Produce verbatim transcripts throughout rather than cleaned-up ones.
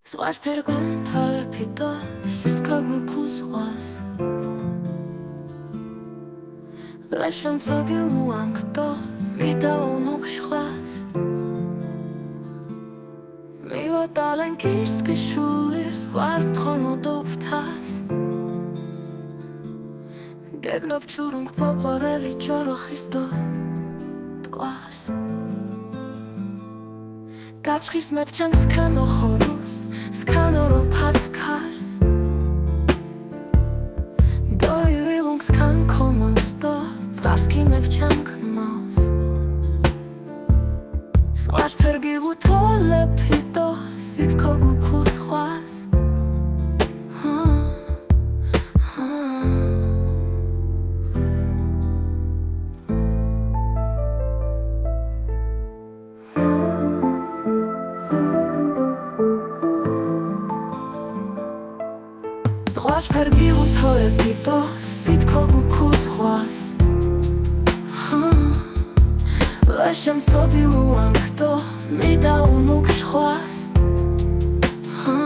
ზღვაშ ფერგუნ თალეფიტო, სითქო გუქუს ზღვას. ლაშან ცოდილ უანქტო, მიდა უნუქ ܫხვას. მივა ტალენ კირსკი შულირს, ვარ თხონო დოფთას. გეგნობ ჩურუნგ პოპორელი ჯორო ხისტო ტყვას. დაჩხის მეფჩანს სქანო ხორუს, სქანო რო ფასქარს. დოი ვილუნგ სქან კომონსტო, ცხარს კი მეფჩან კმალს. ზღვაშ ფერგი უთოლეფიტო, სითქო გუქუს ზღვას. ჰა, ჰა. ზღვაშ ფერგი უთოლეფიტო, სითქო გუქუს ზღვას. ჰა. ლაშან ცოდილ უანქტო, მიდა უნუქ ܫხვას. ჰა.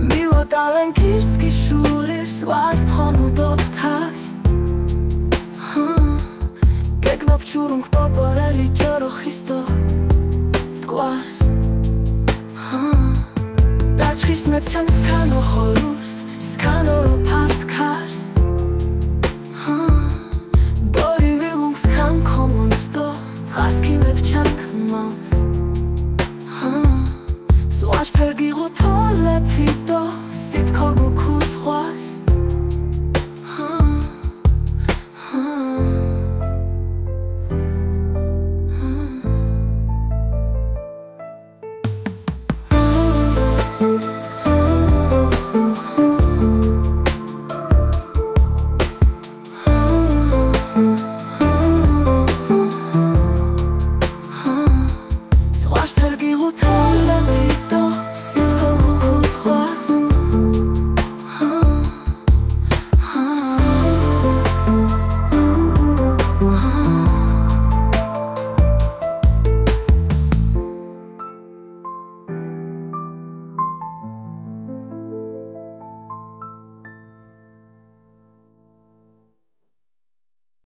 მივა ტალენ კირსკი შულირს, ვარ თხონო დოფთას. ჰა. გეგნობ ჩურუნგ პოპორელი ჯორო ხისტო ტყვას. ჰა. დაჩხის მეფჩანს სქანო ხორუს, სქანო რო ფასქარს. ჰა. დორი ვილუნგ სქან კომონსტო, ცხარს კი მეფჩან კმალს. ჰა. ზღვაშ ფერგი უთოლეფიტო,